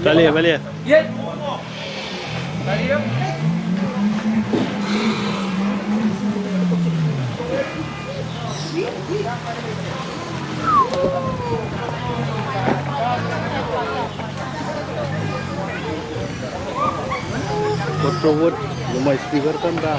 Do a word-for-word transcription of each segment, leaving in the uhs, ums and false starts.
Pali, pali. Kotrowoht, limwai speaker kan da.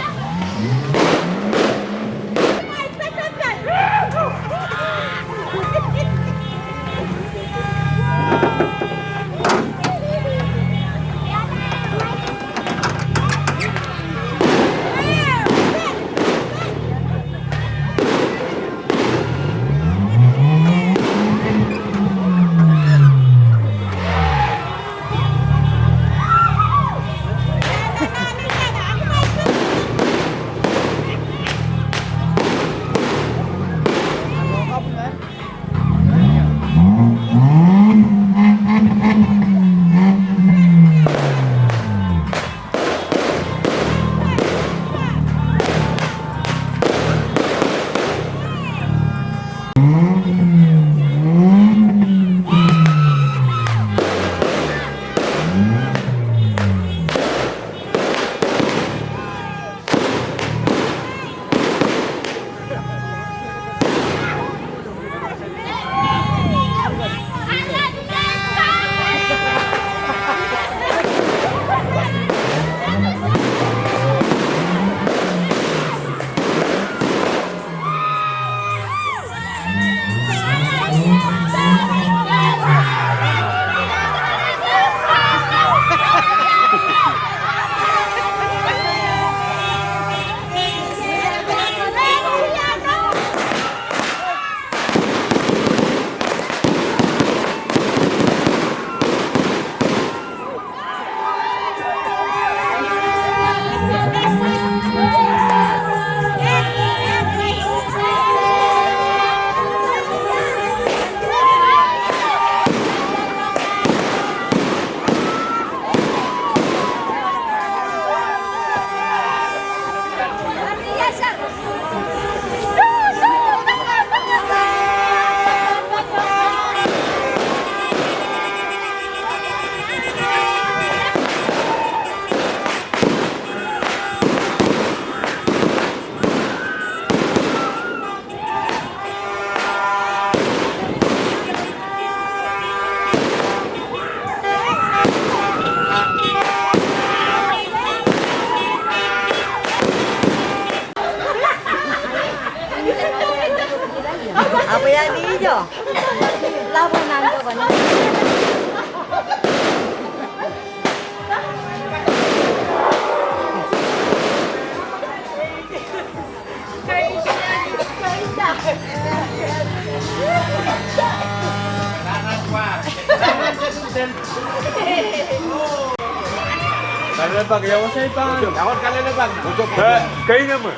Kalelapak, ia wasa I pahn. Ia wasa kalelapak. Eh, kei name.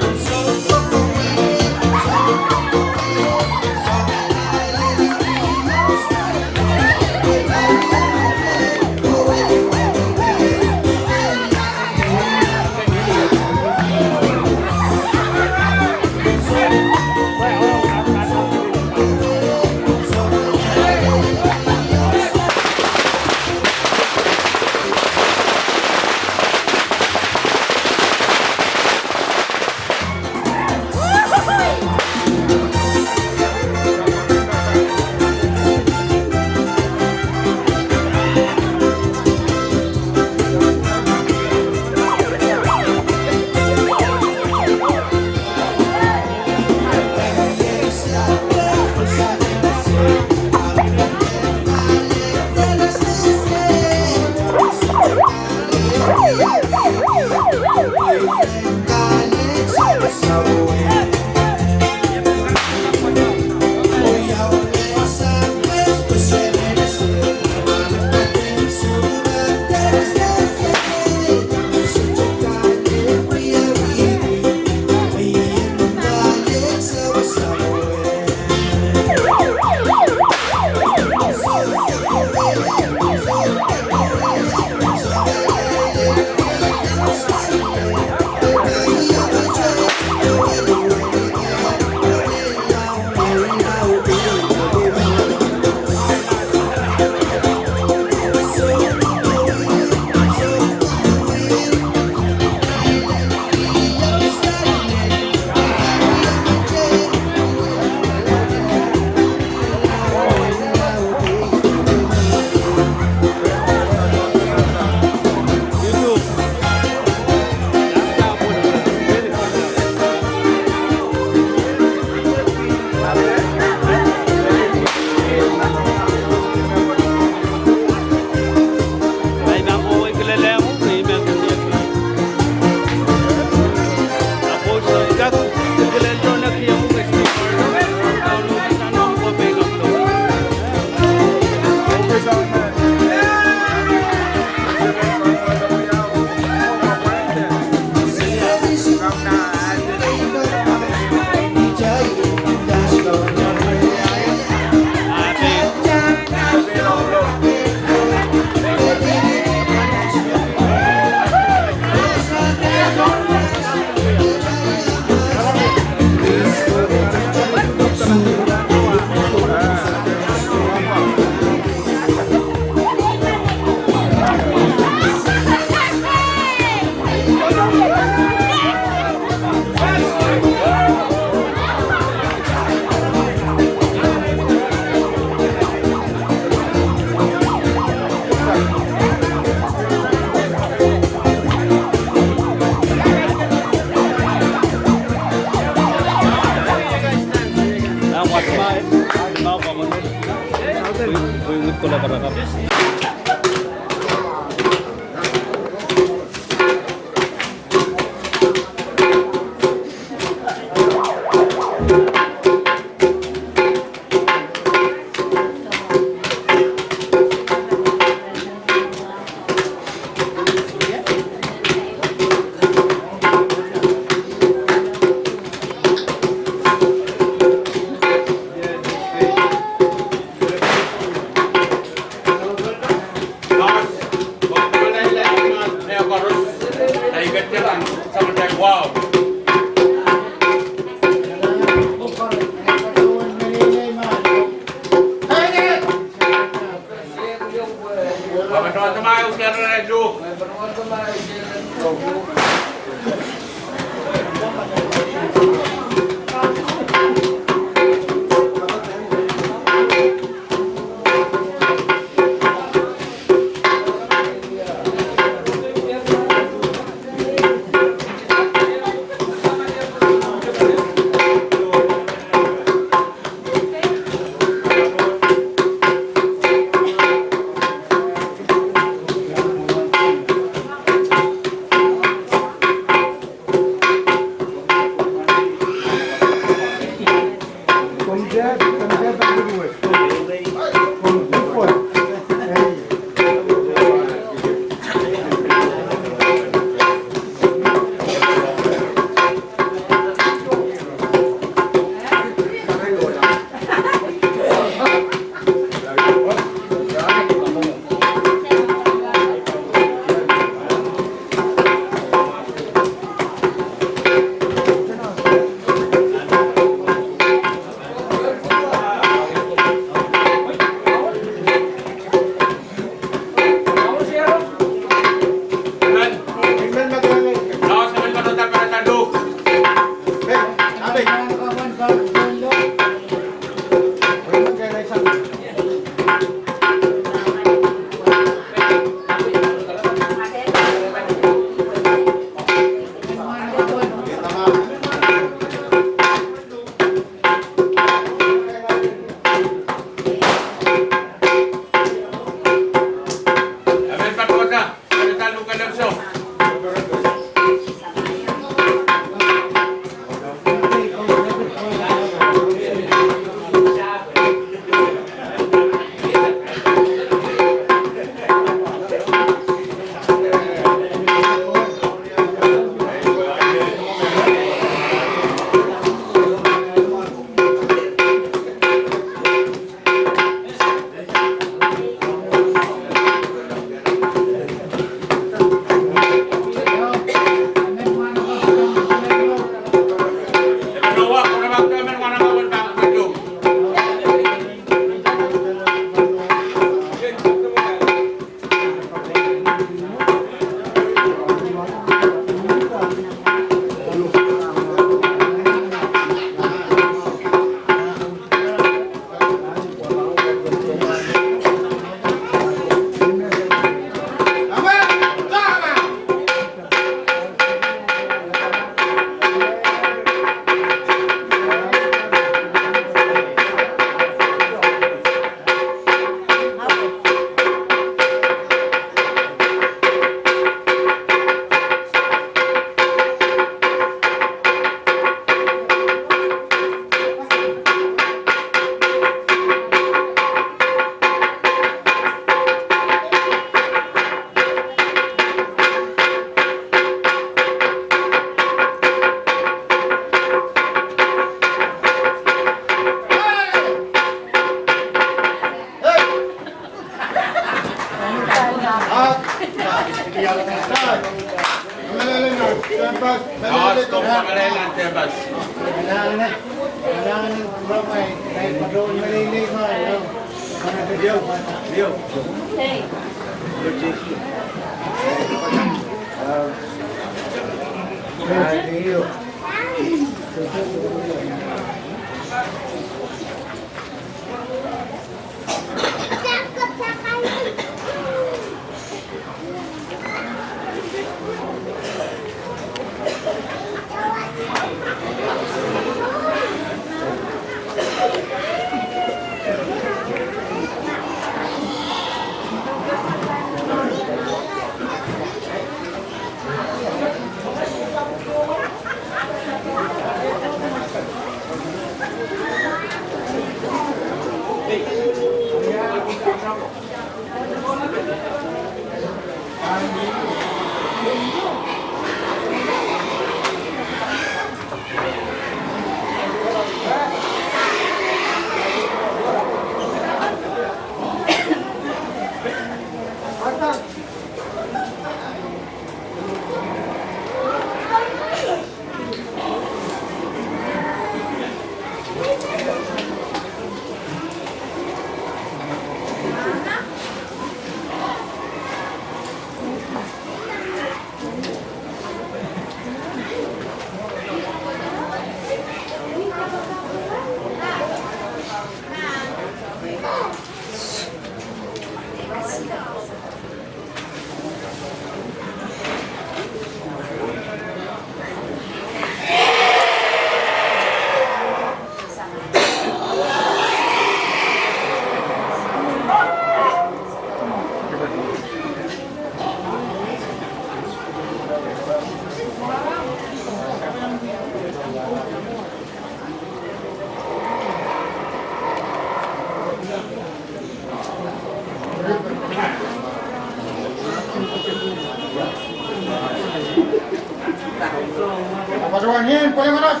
Patohwan en, pweleng anas.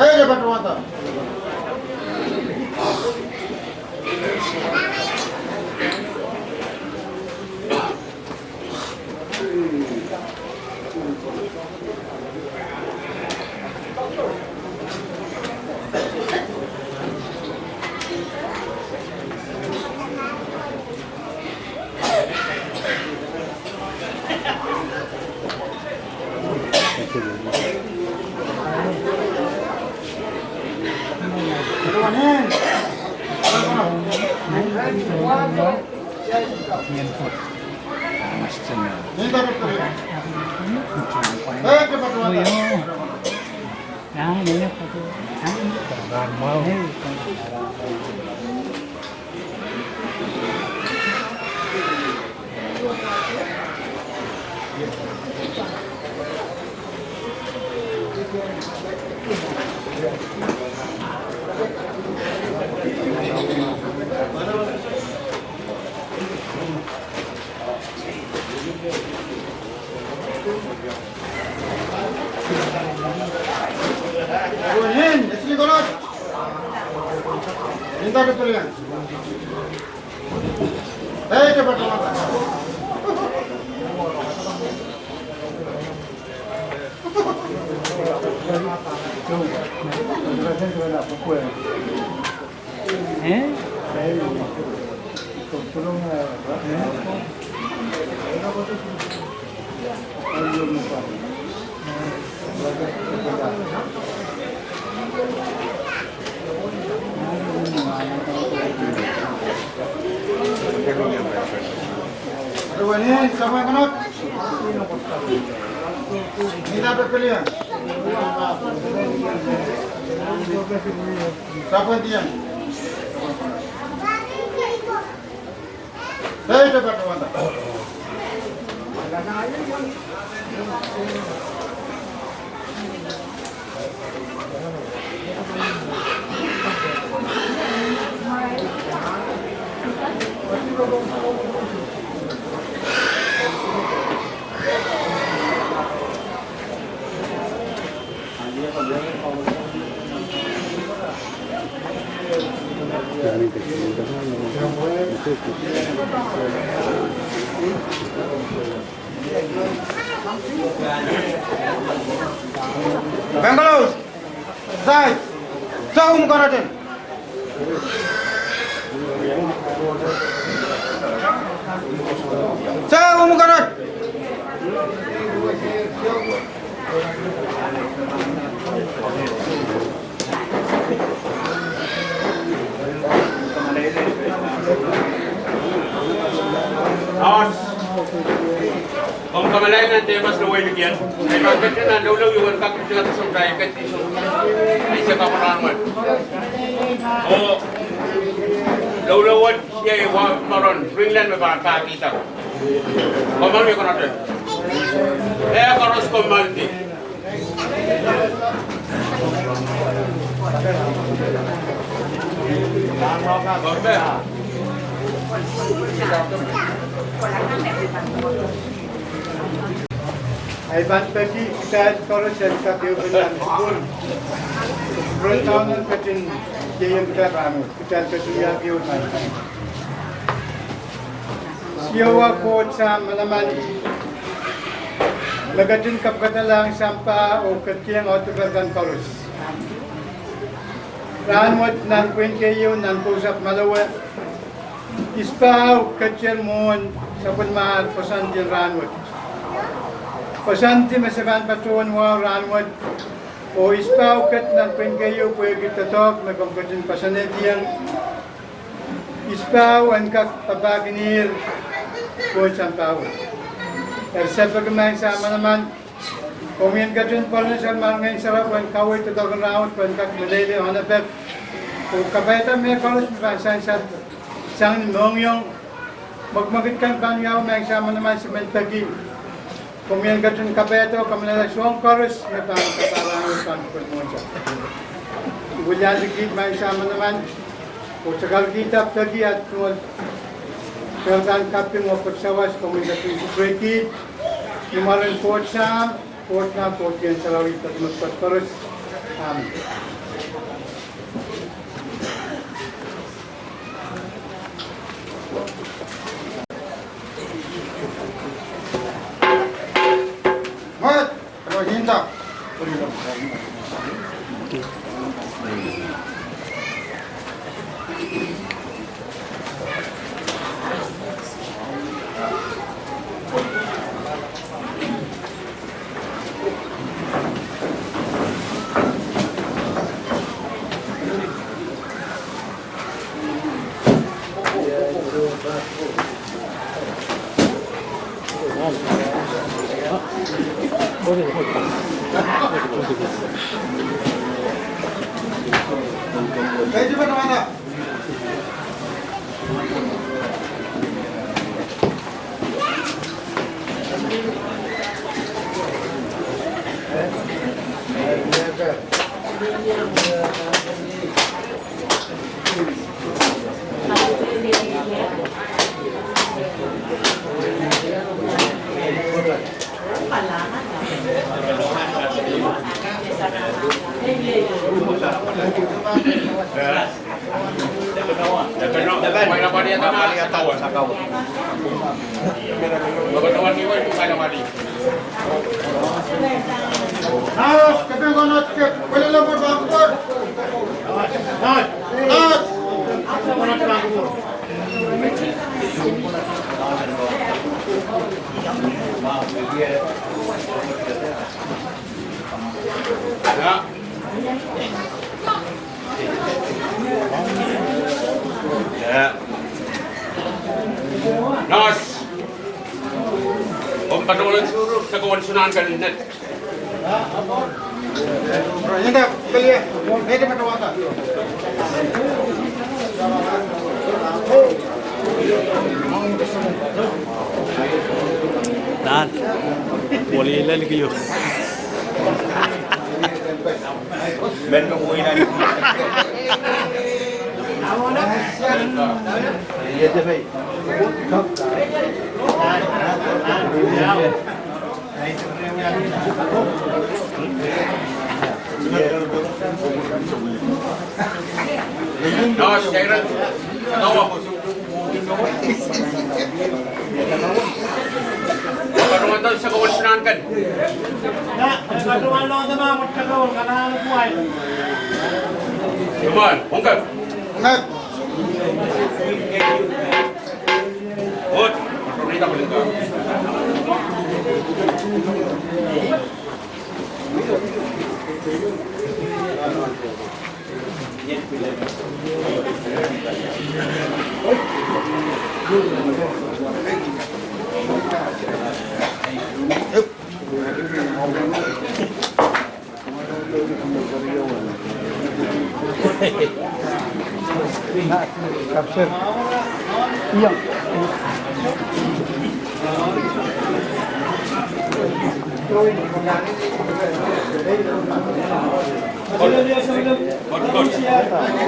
Ei, patohwanda. Bangalore. Side. Soh, mwukonoten. Soh, mwukonot. Komw kamalail nan dehpas loweilikian. Ei, ma kete nan loulou ieu en kak ketiket sounpar, ketiket sounpar. Ei, se kamarahn wet. Oh, loulou wet, iei wa moron Greenland me pahn pahkihda. Komw mour, mwukonoten. Eh, koaros komw mour. Ahi pahn peki kitail koaros en kak ehupene nan sukuhl. Ren taun en ketin ieiang kitail rahnwet, kitail ketin wiahki ehu nan. Siohwa Koht Sahm manaman, me ketin kapikadalahng sampah oh ketieng audepe kan koaros. Rahnwet nan pwihn keieu nan Kousapw Malowe, Ispahu ketier mwohn sapwellimomwi koasoandi en rahnwet. Koasoandi me se pahn patohwan wahu rahnwet, oh Ispahu ket nan pwihn keieu pwehki doadoahk me komw ketin koasoanehdiong. Ispahu en kak papahkinier pwohn sampah wet. Eri se peki Maing Sahm manaman, komwi en ketin pwarodo sang Maing Ngehn Sarawi pwehn kaweid doadoahk en rahnwet pwehn kak meleilei oanepek. Oh kapaida mehkoaros me pahn sansal sang ni mohngiong. Mwekmwekid kan pahn wiawi Maing Sahm manaman, se men peki. Komwi en ketin kapaiada, kamehlele soahng koaros me pahn kapahrahng pahn pwel mwohtail. I wiliandi kiht maing Sahm manaman, oh sakarkihda peki at tungoal pahn kaping oh pwek sawas, komwi en ketin kupwurei kiht. Ni mwaren Koht Sahm, Koht Nah, Koht Ngehn Sarawi, peki mepwukat koaros. Amen. Nas. Om patohwan suhru, sakawan sunan kan net. Nan, wali lel kiyo.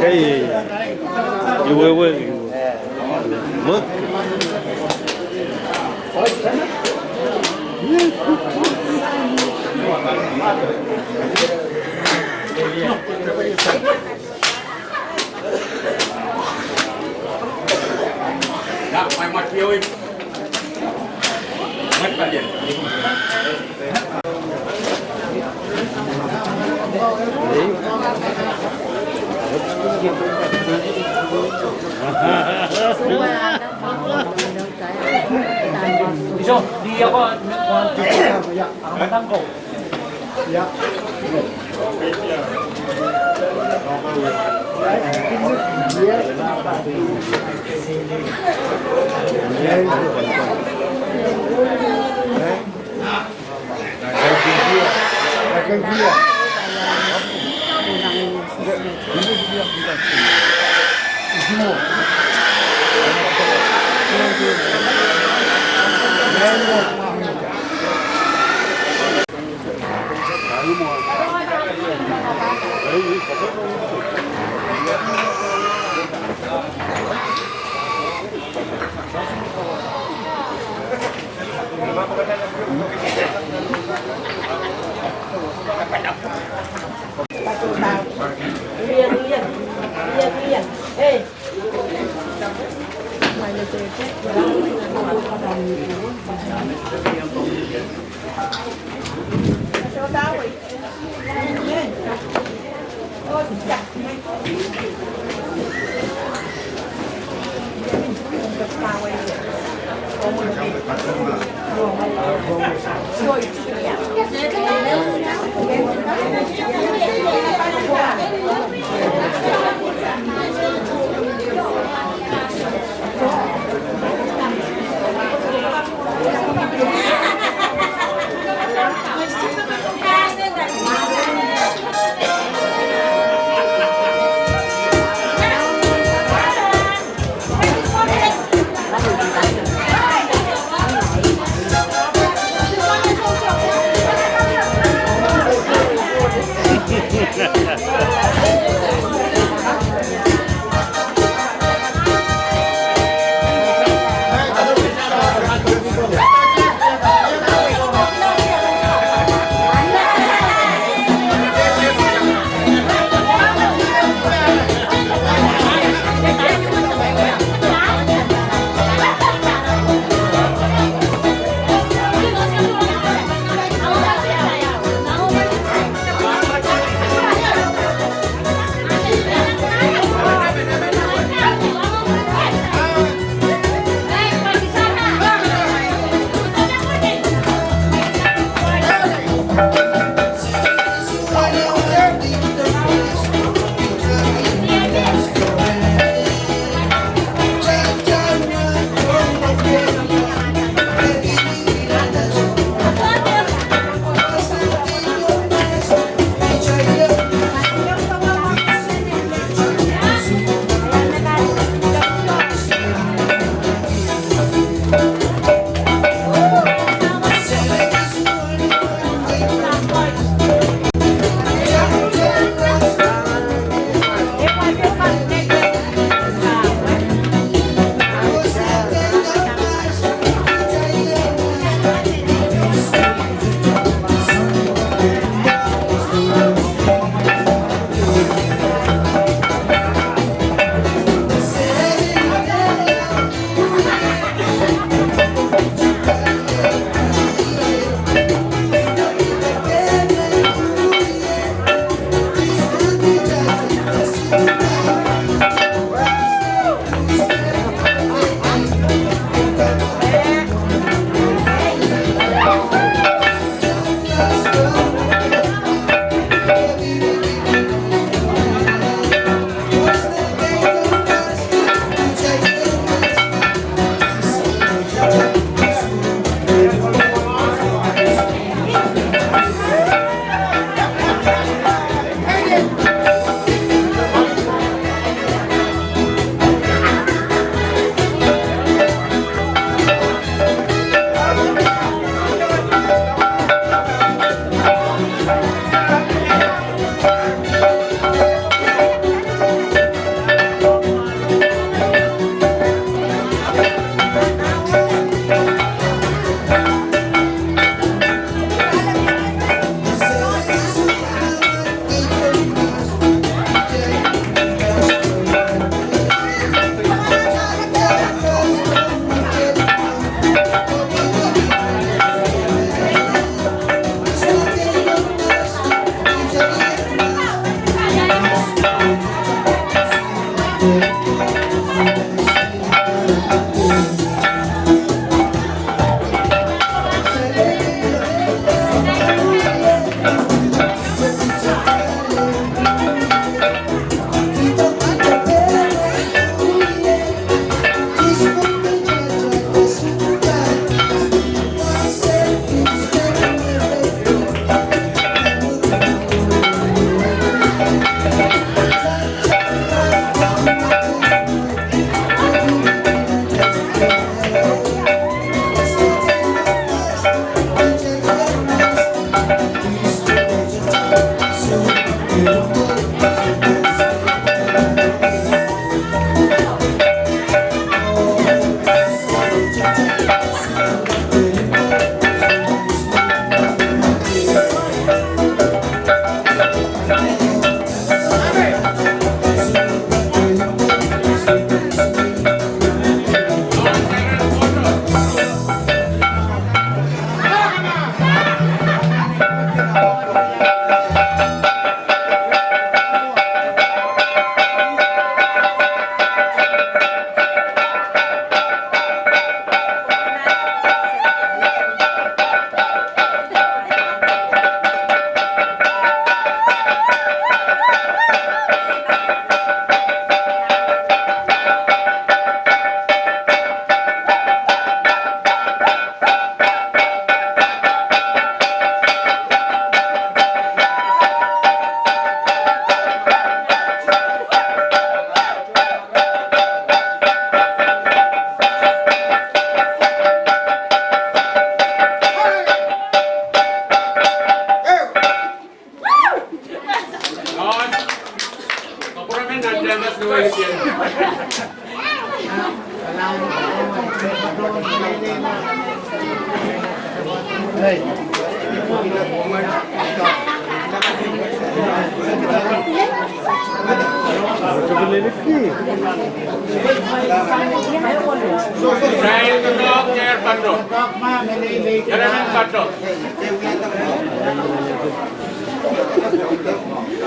Ei, ei, ei. Iwe, iwe, iwe. Mwe?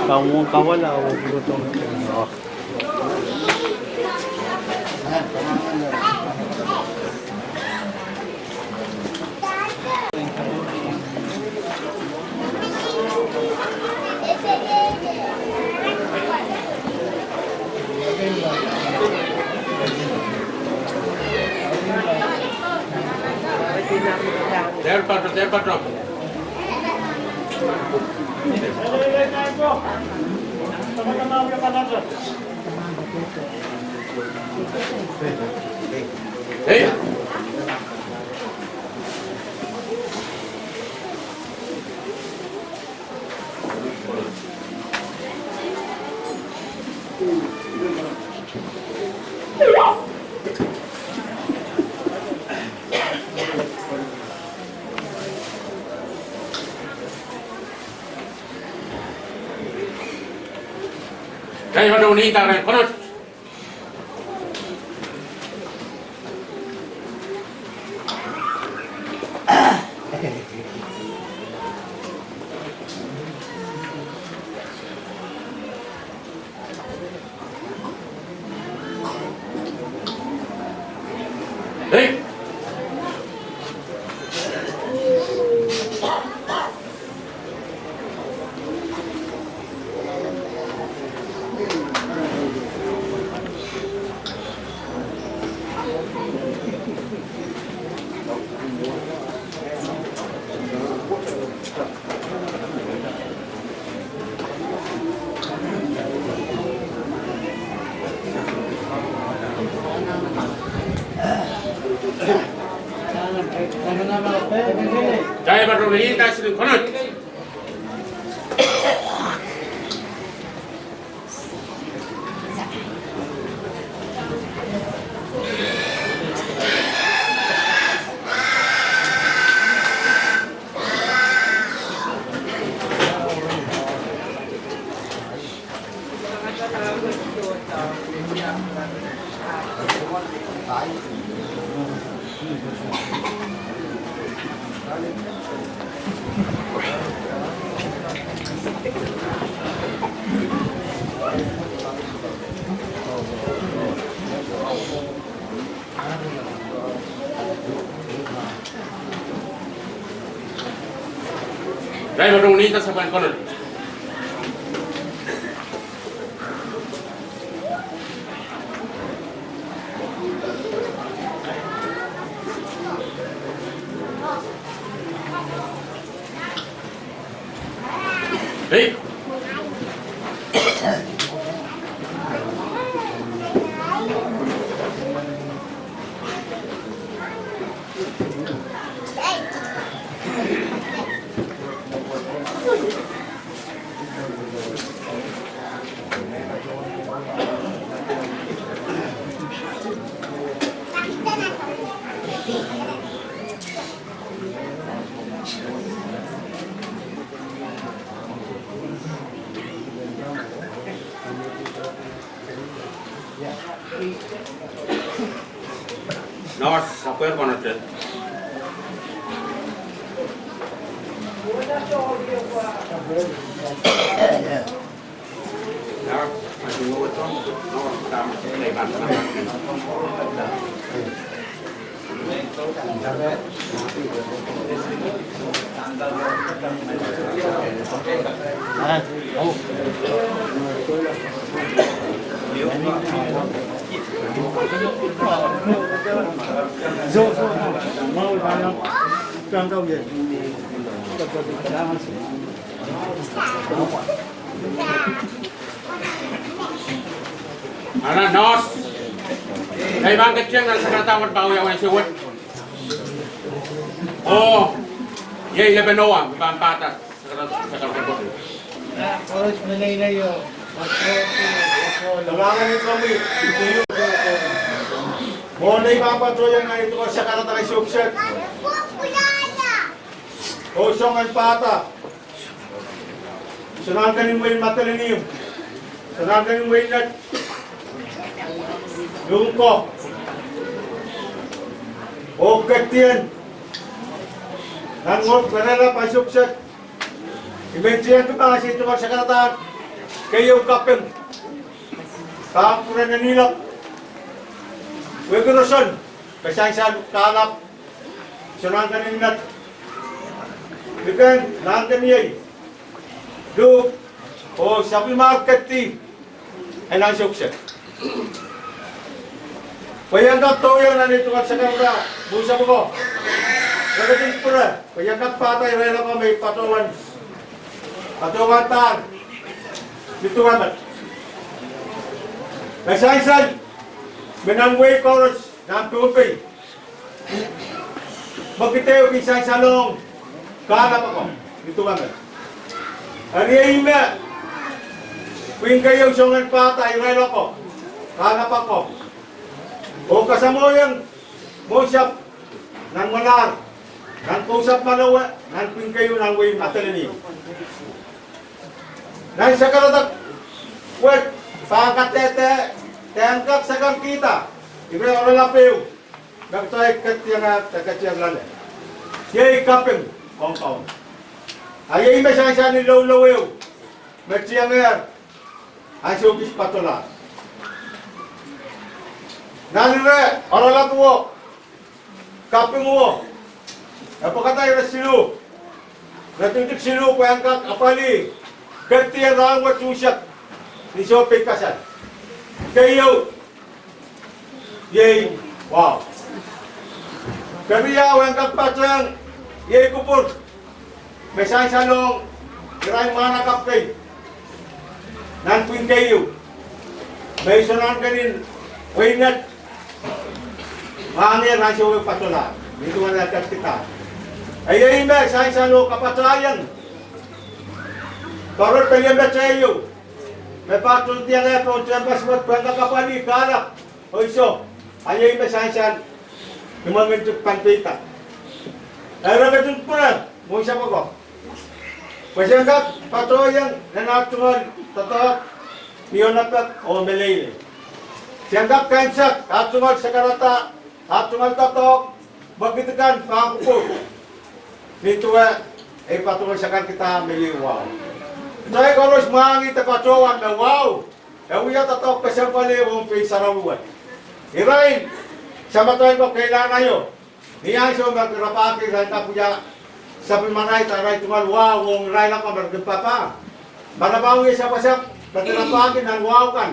Kaun kawala, oh, oh. Dehr pahtou, dehr pahtou. Hei. Kitail pahtou ni, kitail pahtou. Hei. Kitail pahtou ni, kitail sili konehng. Kitail pahtou ni, kitail sapwellimen Koht. Hei. Nurse, sapwellime konehng. Ara nurse, kitail pahn ketin nan sakaradahn wet pahn wia wehwehki wet. Oh, iei lepin Noah me pahn pahda sakaradahn wet. Kalahngan en komwi. Mwohn ei pahn patohiong nan ei tungoal sakaradahn sohpeseng oh soangen pahda, Sonahnken en Wein Madolenihmw, Sonahnken en Wein Nett, Lungo, oh Kedien, nan Ngopw Kerela Paisupsek, I men tiengki mahs ei tungoal sakaradahn keieu kaping pahn kupwuren Nenihlap, Wekirason, me sansal Kahlap, Sonahnken en Nett, Liken, Nahnken Iei, Luhk, oh Sapwellimamwail Kedi en nan sohpeseng. Pwe I en kak dohiong nan ei tungoal sakaradahn mwohn sapwoko, me ketin kupwure, pwe I en kak pahda irail ako me I patohwan, patohwan dahr ni duwe met. Me sansal, me nan wehi koaros nan Pohnpei, me kitail kin sansalohng Kahlap ako ni duwe met. Eri ih me pwihn keieu soangen pahda irail ako, Kahlap ako, oh kasamwohiong mwohnsapw nan Mwalahr, nan Kousapw Manowe, nan pwihn keieu nan Wein Madolenihmw. Nan sakaradahn wet pahn kadehde, dehr kak sakarkihda ire oaralap ehu me kitail ketiengehr de ketier loale. Iei kaping ong Kauno. A iei me sansal ni loulou ehu me tiengehr ansou kis patohlahr. Nan ire oaralap wo, kaping wo, e pwekada ire siluh, ire tikitik siluh pwehn kak apwalih Kedi en rahn wet unsek ni sohpei kasal. Keieu iei wahu. Keriau en kak patohwan iei kupwur me sansalohng irail mwahnakapw kei nan pwihn keieu, me I Sonahnken en Wein Nett mwahngehr ansou ehu patohlahr ni duwen eh ketikihdahr. A iei me sansal oh kapatahieng koaros pelien patohwaieu me pahn tohdiengehla pohn tehnpas wet pwehn kak apwalih Kahlap oh Iso. A iei me sansal ni mwengihn tik pahn peida. Eri ketin kupwure mwohn sapwoko, pwe sen kak patohieng nan ar tungoal doadoahk ni onopek oh meleilei. Sen kak kaimwisekala ar tungoal sakarada, ar tungoal doadoahk, mwekid kan pahn kupwur ni duwe ei patohwan sakarkihda me iei wahu. Kitail koaros mwahngih de patohwan me wahu e wia doadoahk kesempwal ong pein sarawi wet. Irail samatail ko keilahn aio, ni ansou me kin rapahki irail kak wia sapwellimarail de arail tungoal wahu ong irail ako me re kin papah, ma re pahn wia sapwasapw me kin rapahki nan wahu kan,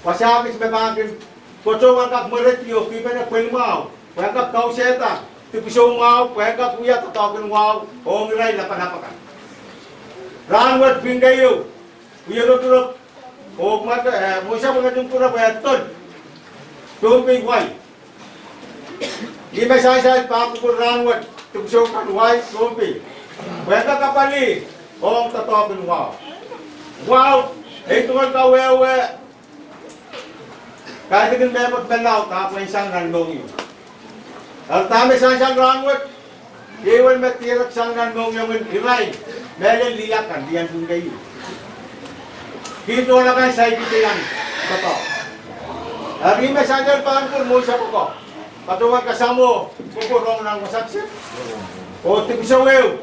wasa kis me pahn kin patohwan kak mwerehdi oh kihpene pwehl mwahu, pwehn kak kausehda dipwisou mwahu, pwehn kak wia doadoahk en wahu ong irail lapalap akan. Rahn wet pwihn keieu wie rotorot oh mwohnsapw ketin kupwure pwe e dol Pohnpei wai. Ih me sansal pahn kupwur rahn wet dipwisou kan wai Pohnpei, pwehn kak apwalih ong doadoahk en wahu. Wahu, ei tungoal kawehwe, kaidehkin mehkot me laud ahpw sang nan mohngiongen. Eri dahme sansal rahn wet, iei wen me dierek sang nan mohngiongen irail mehlel lih akan, lih en pwihn keieu, kiht ohl akan, saikinte iang doadoahk. Eri me sansal pahn kupwur mwohn sapwoko, patohwan kasamwo kupwur ong nan wasa kiset oh dipwisou ehu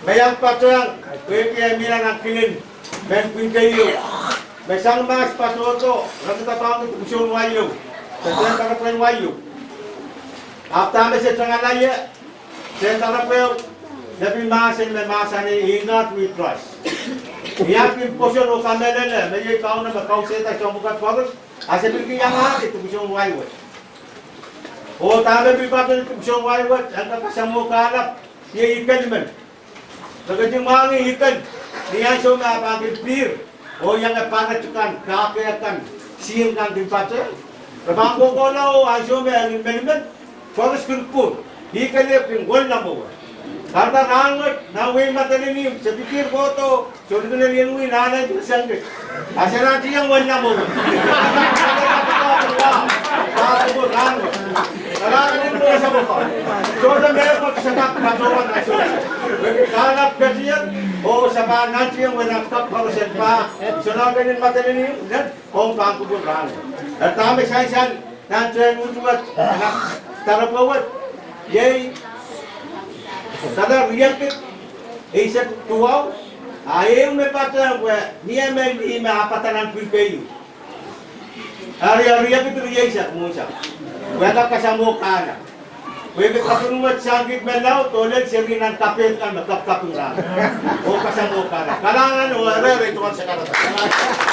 me iang patohwan pwehki e mihla nan kilin mehn pwihn keieu, me sang mahs patohdo, rekidabahki dipwisoun wai ehu de sehn doaropwehn wai ehu. Ahpw dahme se tangalah ie, sehn doaropwehu, lepin mahsen me mahsanih, "In God we trust." Ni aht kin pwoson oh kamehlele me iei Kauno me kausehda soahng pwukat koaros, a se pil kin iangahki dipwisoun wai wet. Oh dahme pil patohdo dipwisoun wai wet, en kak kasamwo Kahlap, iei ikel men. Re ketin mwahngih ikel ni ansou me e pahn kin pihr oh iang paret kan, kahke kan, sihn kan kin pate. Re pahn kohkohla oh ansou me e kin menimen, koaros kin kupwur, ikel e kin wella mwowe. Kahrehda rahnwet, nan wehi Madolenihmw, se pil kohdo, sohte kin alien wia nan ahneki sangki. A se nantiong wenla mwo. Pahn kupwur rahnwet. Kalahngan en Koht, sohte mehkot se kak patohwan nan sohte. Pwehki kahlap ketier, oh se pahn nantiong wenla kak koaros en pahn. Se nantiong en Madolenihmw, nan ong pahn kupwur rahnwet. Eri dahme sansal, nan tehnpas wet, nan doaropwe wet, iei dahla riekid eisek duwau, a ehu me patehng pwe mie me, mie me ah patehng nan pil keieu. Eri riekid rieisek mwohn sa. Pwe e kak kasamwo kahla. Pwehki kaping wet sang kid me laud, oh lel seri nan kapehd kan me kapkaping rahn. Oh kasamwo kahla. Kalahngan oh ire ire duwen sakaradahn.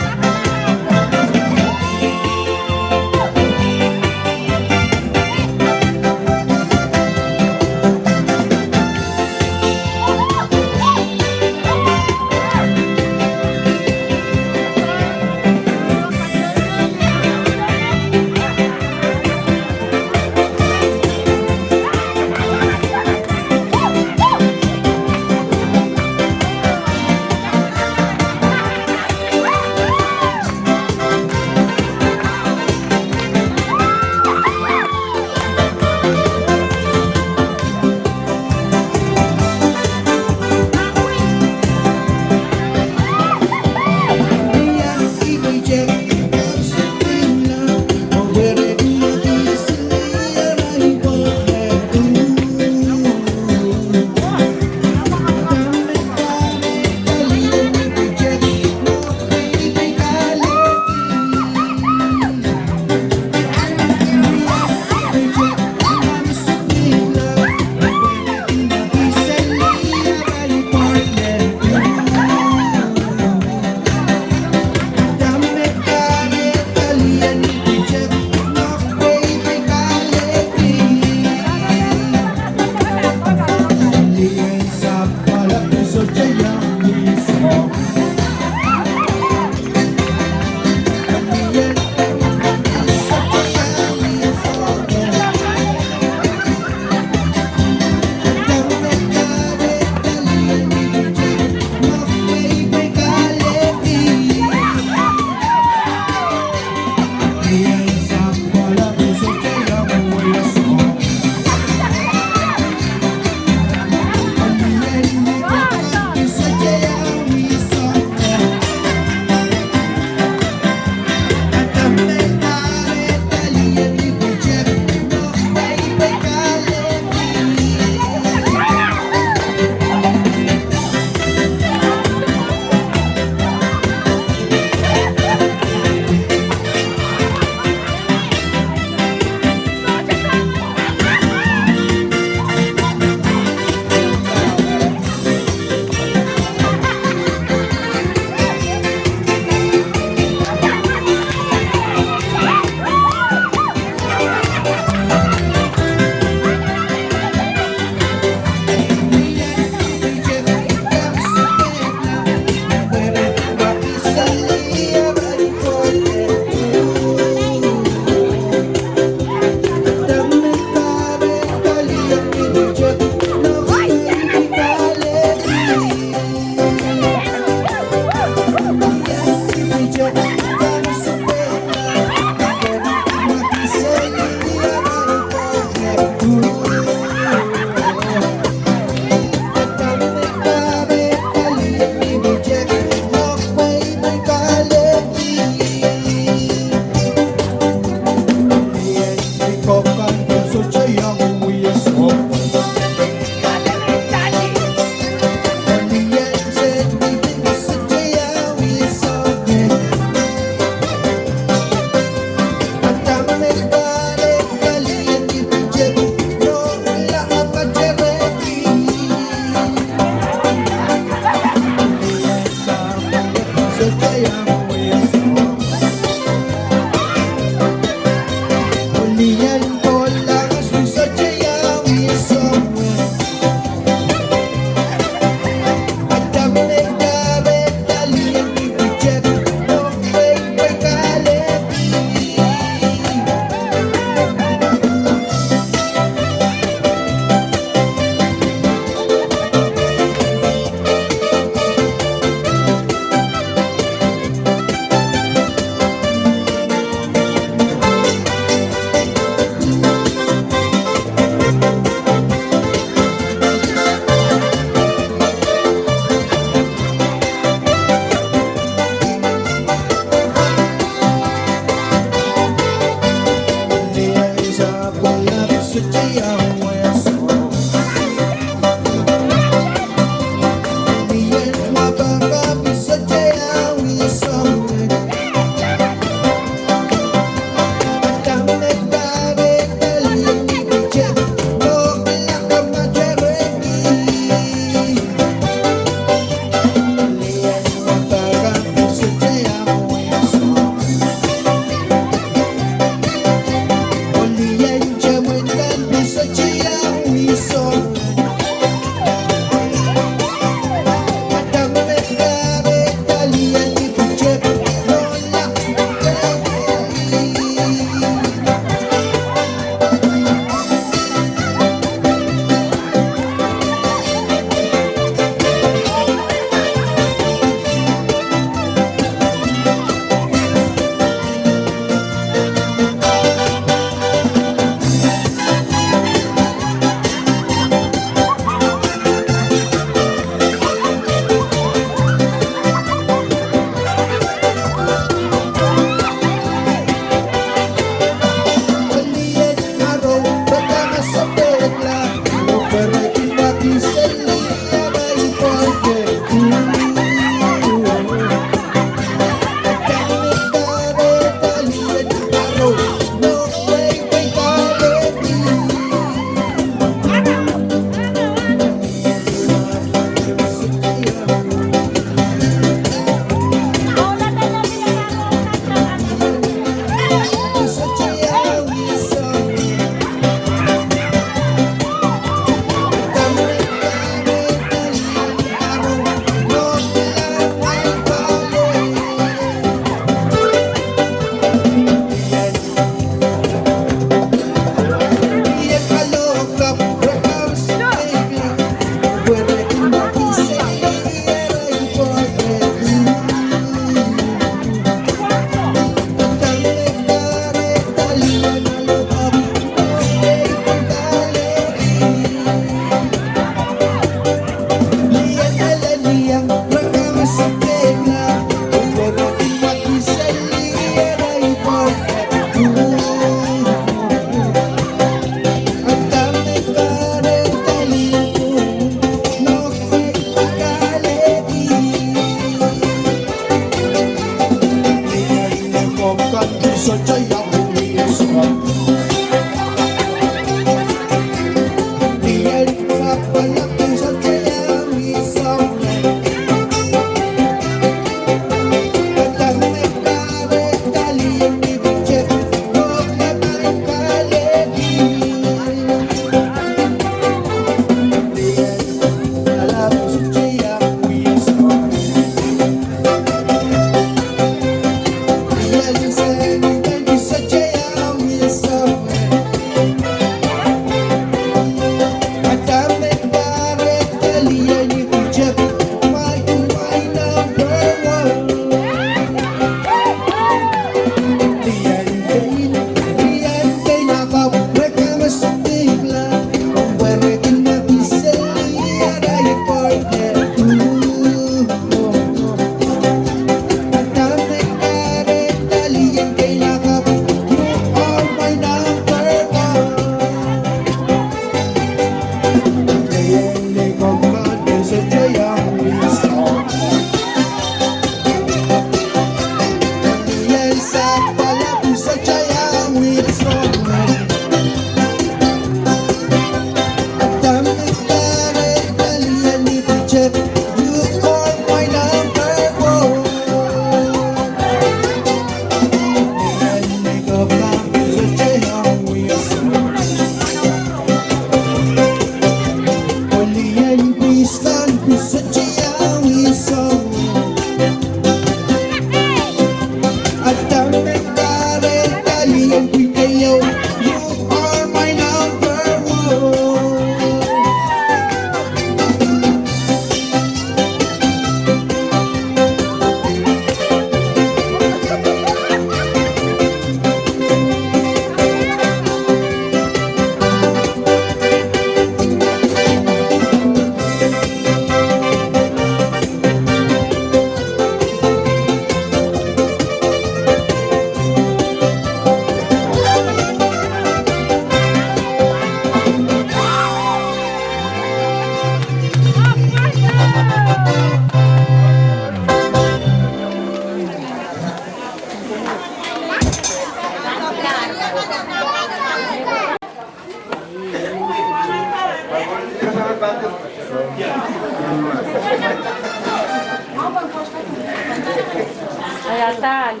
Adahn.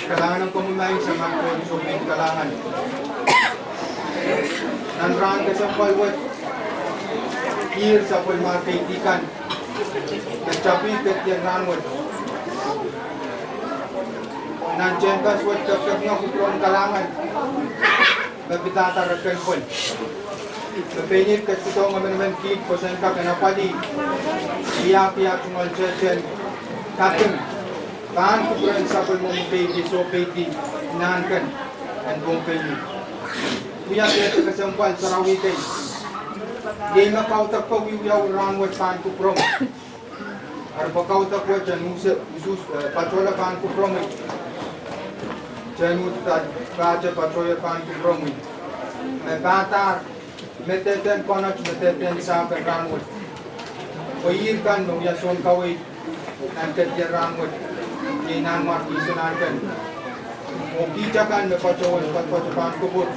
Kalahngan en komwi maing Samat Koht, sohte kalahngan. Nan rahn kesempwal wet, kiht sapwellimomwi kan me tapihada rahn wet. Nan tehnpas wet, kepkep ong kupwuromwi kalahngan me pidada rehn Kempwel. Me pein ih ketidohng emenemen kiht pwoson kak en apwalih, wiahki ah tungoal tehtehn kadim pahn kupwuren sapwellimomwi peidi, soh peidi, nan ken en Pohnpei. Wia pehde kesempwal sarawi kei. Iei me kaudok ko wiewia rahn wet pahn kupwuromwi. Eri pwe kaudok wet en usuhs, eh, patohla pahn kupwuromwi. Tenuhd pahte patohla pahn kupwuromwi. Me pahdahr, me tehtehn konot, me tehtehn sahpw en rahn wet. Pwe irail kan me wia soun kaweid nan ketin rahn wet, iei Nanmwarkien Sounanpen, oh kiht akan me patohwan patohwan kupwur,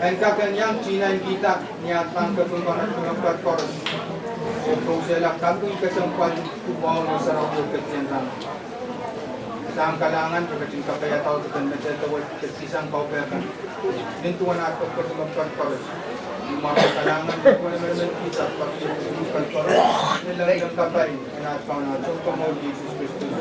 en kak en iang tihnenkihda ni aht pahn kepin konehng pwukat koaros, oh kousehla kaping kesempwal, wahu, oh sarawi ketin rahn. Sang kalahngan, re ketin kapaiada oh ketin medewe, ketin sang kaupehkan. Nin duwen aht pwukat koaros. Ni ma kalahngan, duwen emenemen kita pwukat koaros. Ni lel kapai, en aht Kaun, aht Sounkomour Sises Kristus.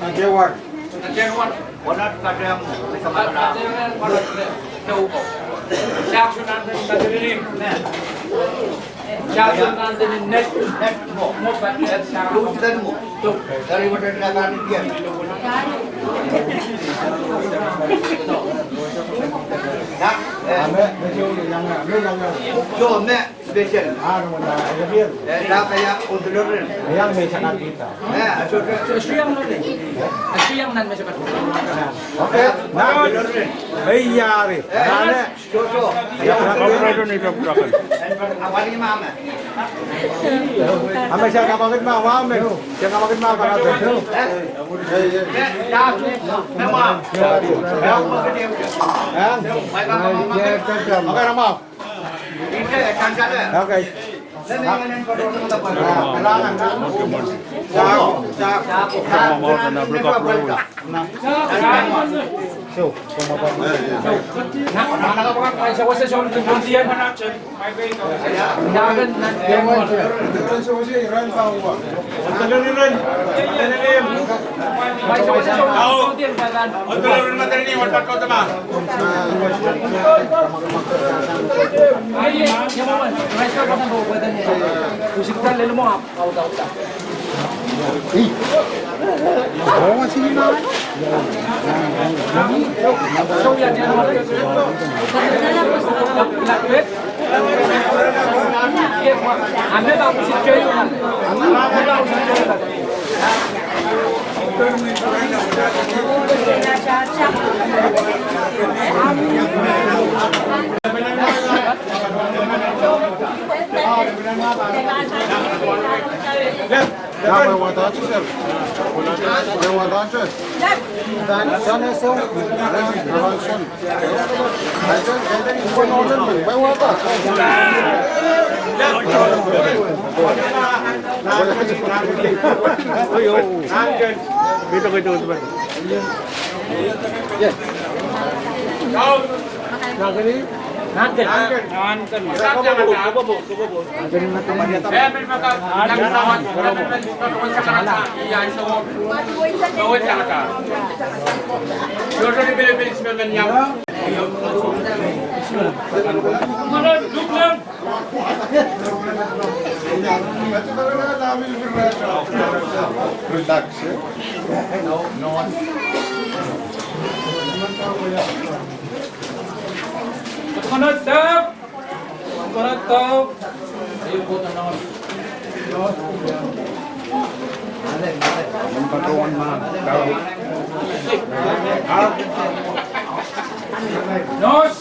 Nan tehnwar. Nan tehnwar. Konehng kadeik me samwalahro. Konehng kadeik. Teuko. Jackson Anthony Kaderim. Jackson Anthony Net. Net mo. Mo Kaderim. Lutan mo. Tok. Dari water na kan dia. Ya. Ame, ame, ame, ame. Yo, me. Special. Ah, no, no, no. Eh, nah, kaya, oh, doloren. Kaya, me sakat kita. Eh, aso ke. Aso iang nan me. Aso iang nan me sakat kita. Ah, okay. Nah, doloren. Eh, yari. Eh, nah, ne. So, so. Ya, nah, ne. Apa ni mama? Ame sakat kita, mama, ame. Sakat kita, mama. Eh, ya, me, mama. Ya, mama. Eh? Mama, mama. Okay, mama. Okay. Relax, eh? Nurse.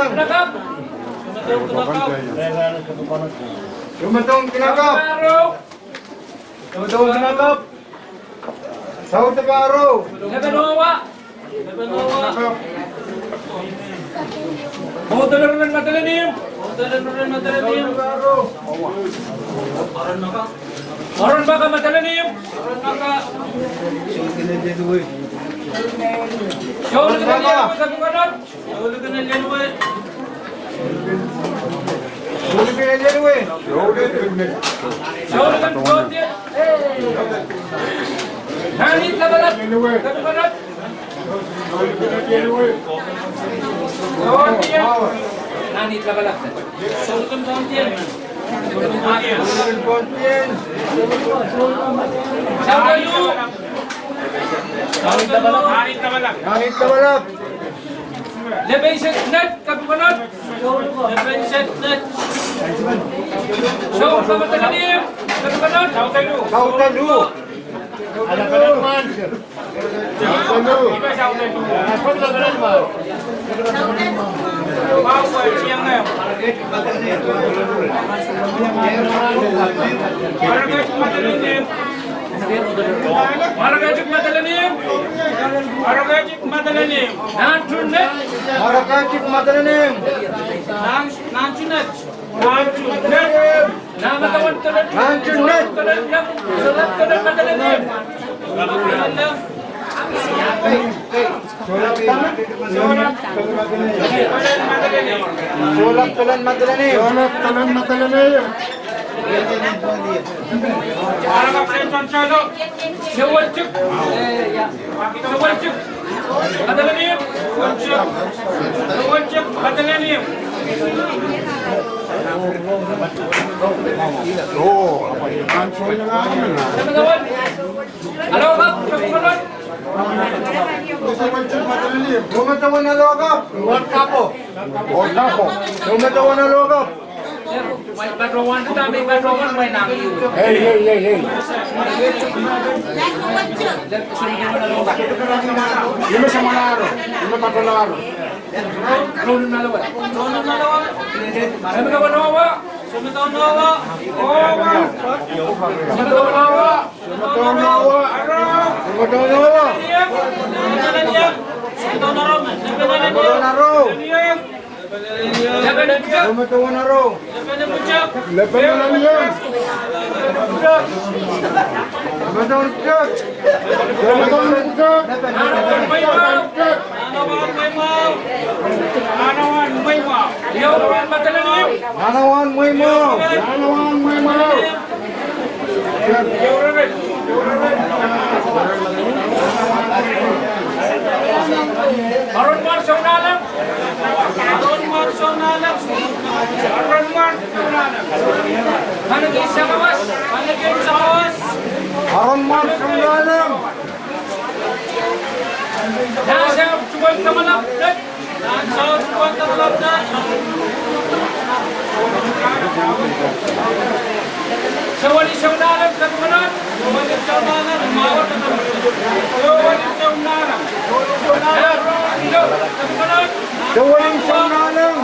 Kinakap. Soumwadong Kinakap. Soumwadong Kinakap. South Paro. Lepenowa. Lepenowa. Moudeleruren Madolenihmw. Moudeleruren Madolenihmw. Oronmaka Madolenihmw. Oronmaka. Souleng Lienue. Souleng Lienue. Souleng Lienue. Souleng Lienue. Souleng Lienue. Nahnihmw Lapalap. Nahnihmw Lapalap. Nahnihmw Lapalap. Lepenset Ned, Kadukonot. Lepenset Ned. Souleng Madolenihmw, Kadukonot. Kadukonot. Mwarekatik Madolenihmw. Mwarekatik Madolenihmw. Nahntu Ned. Mwarekatik Madolenihmw. Nahntu Ned. Nahntu Ned. Nahntu Ned. Souleng Pelen Madolenihmw. Souleng Pelen Madolenihmw. Sewoltik. Sewoltik Madolenihmw. Sewoltik Madolenihmw. Soumwadong Alokap, Kadukonot. Soumwadong Alokap. Soumwadong Alokap. Ei, ei, ei, ei. Ih me samwalahro, ih me patohlahro. Soumwadong Nowa. Soumwadong Nowa. Soumwadong Nowa. Soumwadong Nowa. Soumwadong Nowa. Soumwadong Nowa. Soumwadong Nowa. Lepeno Naro. Lepeno Naro. Lepeno Naro. Lepeno Naro. Nanawan Mweimwahu. Nanawan Mweimwahu. Aronmwahu Sounalem. Aronmwahu Sounalem. Aronmwahu Sounalem. Kanekei Sakawas. Kanekei Sakawas. Aronmwahu Sounalem. Nan South Tupwel Kamalap Ned. Nan South Tupwel Kamalap Ned. Sewolin Sounalem, Kadukonot. Sewolin Sounalem, Kadukonot. Sewolin Sounalem. Sewolin Sounalem.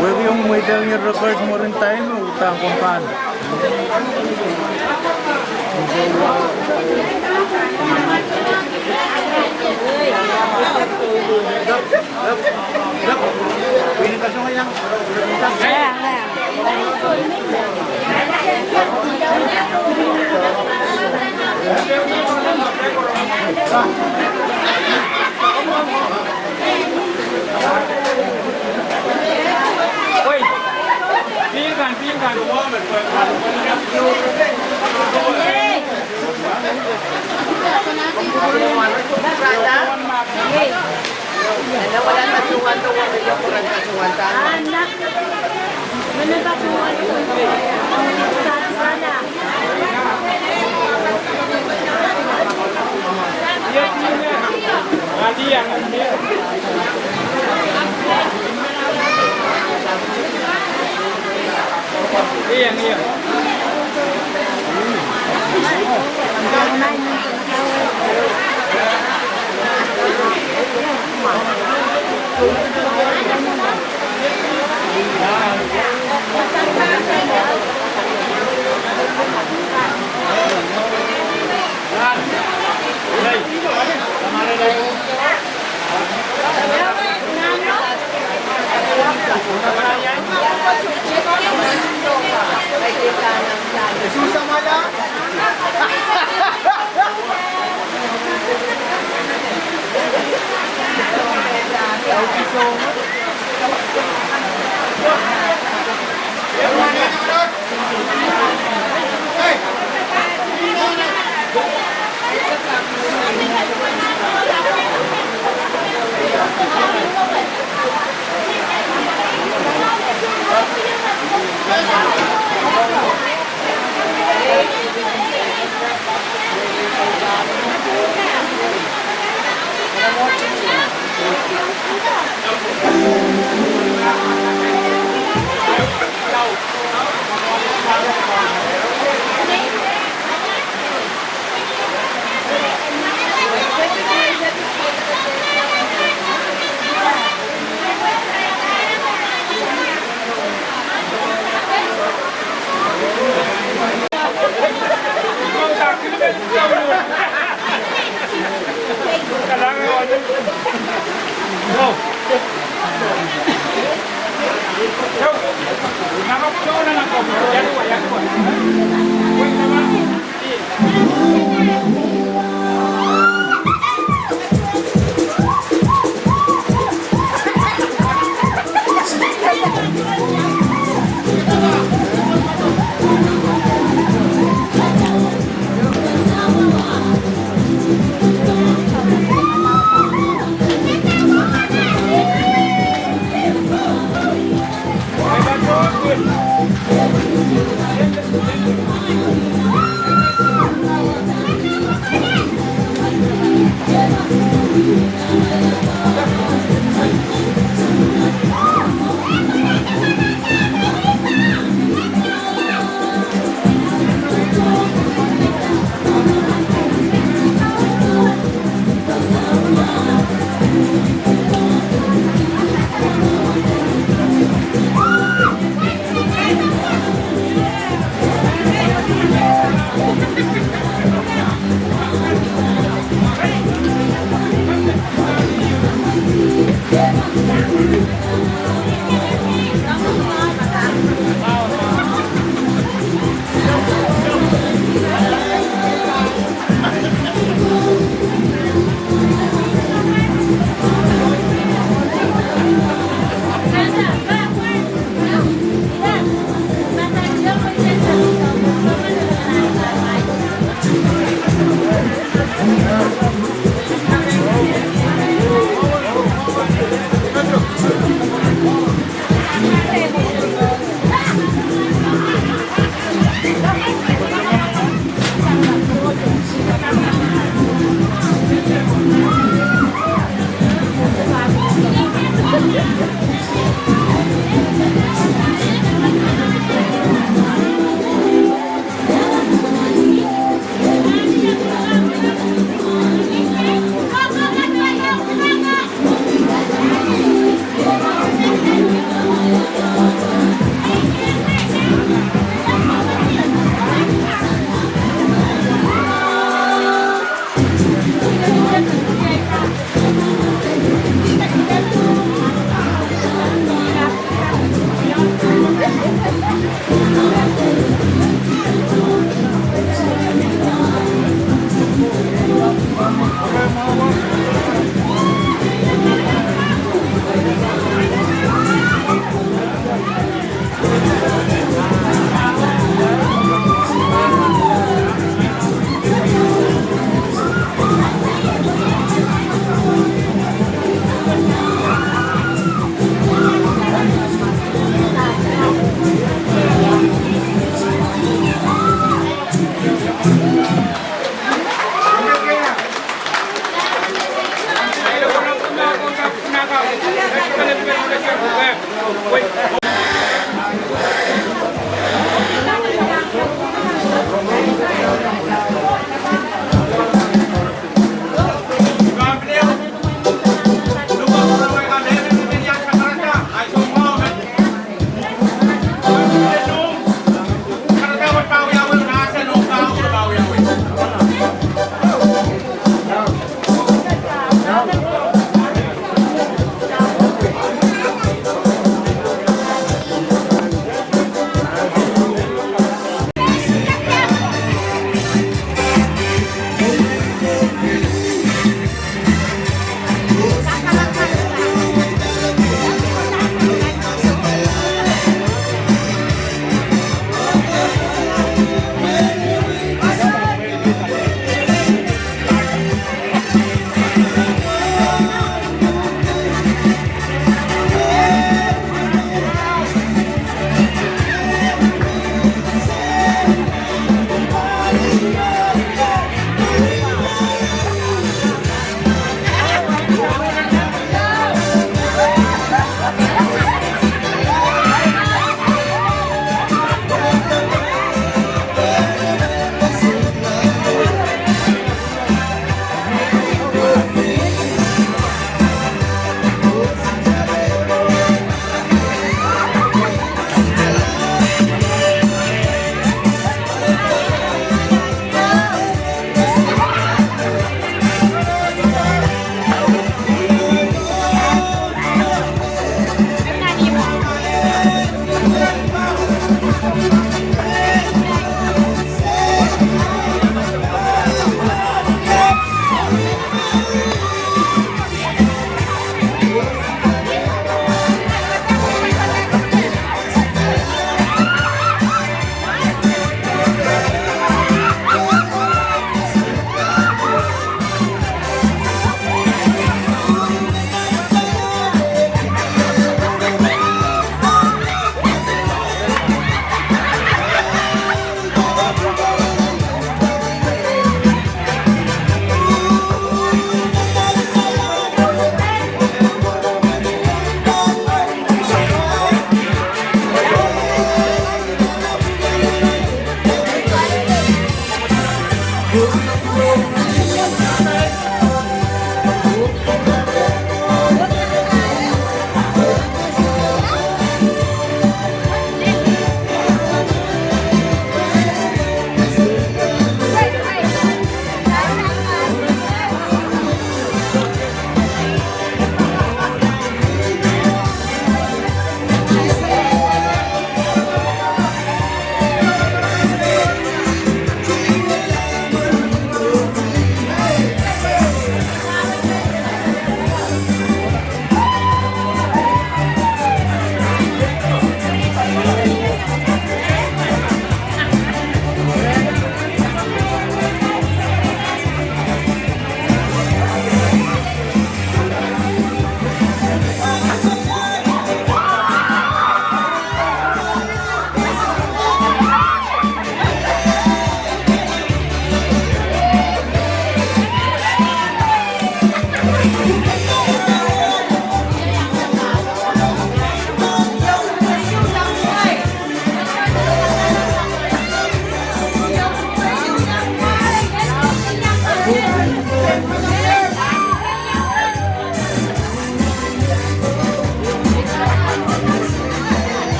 Wehwehki ong mweidehng ie record mwurin time, uhdahn komw pahn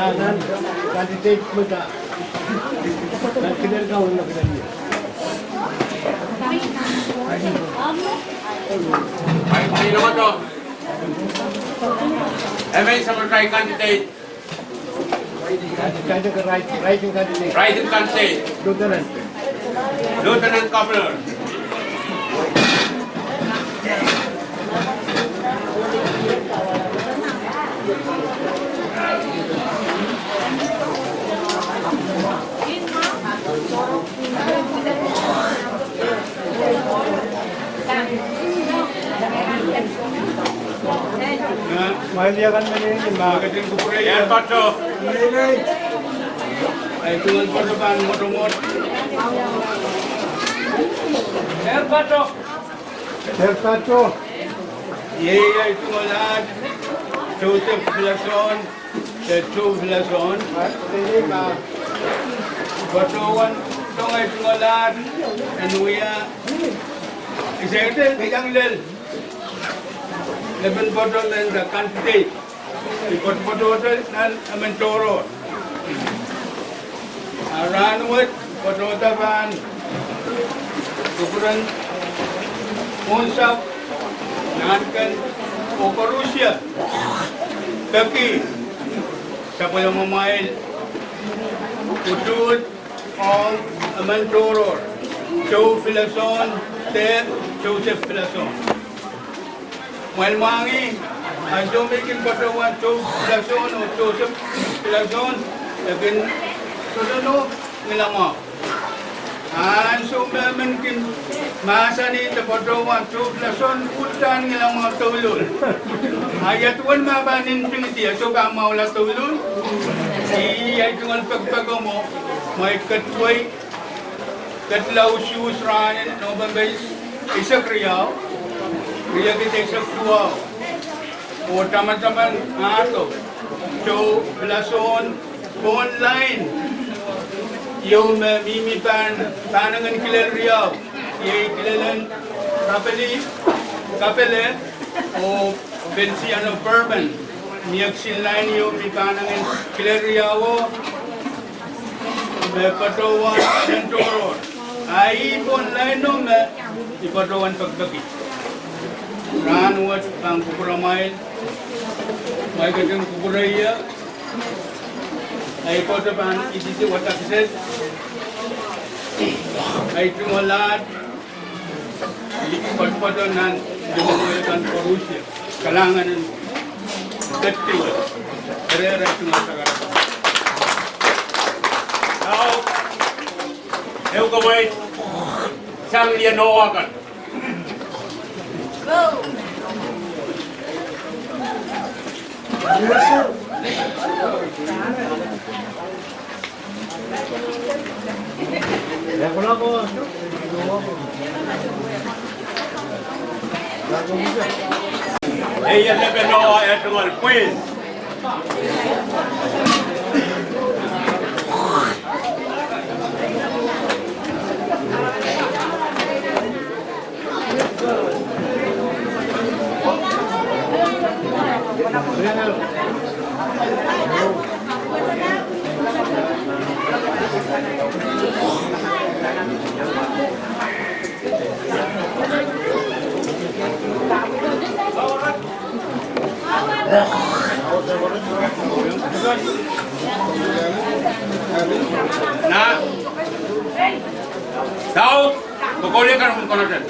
Nan candidate me ta. Nan kiner kaun na kiner. Ai, kiner kaun. Emen sama try candidate. Candidate, write-in candidate. Write-in candidate. Lieutenant. Lieutenant Governor. Mwail ia kan meniei ma. Ehr pato. Ai tungoal pato pahn mwotomwot. Ehr pato. Ehr pato. Iei ai tungoal ahd Joseph Pilasohn. De Joe Pilasohn. Patohwan, soang ai tungoal ahd en wia. Isehte, iang lel. Lepin pato men de candidate. I patopato nan emen tohrohr. A rahnwet, patohda pahn kupwuren unsek, nahnken, oh koarusie peki sapwellimamwail utuht ong emen tohrohr, Joe Pilasohn de Joseph Pilasohn. Mwail mwahngih, ansou me I kin patohwan Joe Pilasohn oh Joseph Pilasohn, e kin sohte nohk ngilamwahu. Ansou me emen kin mahsanih de patohwan Joe Pilasohn, uhdahn ngilamwahu douluhl. A ia duwen ma pahn ntingdi, e soh pahn mwahula douluhl. Iei ai tungoal pekipek mwo, mwein ketwei, ketila usuhs rahnen Nopempe eisek riau, riekid eisek duwau. Oh tamataman ahdo, Joe Pilasohn, pohn lain ieu me mihmi pahn, pahn engen kilel riau, iei kilelen Kapele, Kapele, oh Feliciano Berman, mie kisin lain ieu me pahn engen kilel riau, me patohwan emen tohrohr. A ih pohn laino me I patohwan pekipeki. Rahnwet pahn kupwuramwail, mwail ketin kupwure ie, ai patohwan pahn ididi wadek kiset, ai tungoal ahd, I patopato nan limomwei kan koarusie. Kalahngan en ketiket. Ere, ere, tungoal sakaradahn. Now, ehu kawai sang lien owa kan. Ei, ia lepin owa, eh, tungoal pwihn. Na, dau, pokoli kan pun konoten.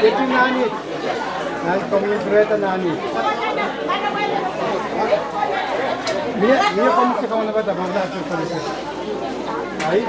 Ketin nani. Nan komwi Breda nani. Mie, mie komwi se kawan apa dah, mangla se kawan apa. Ai.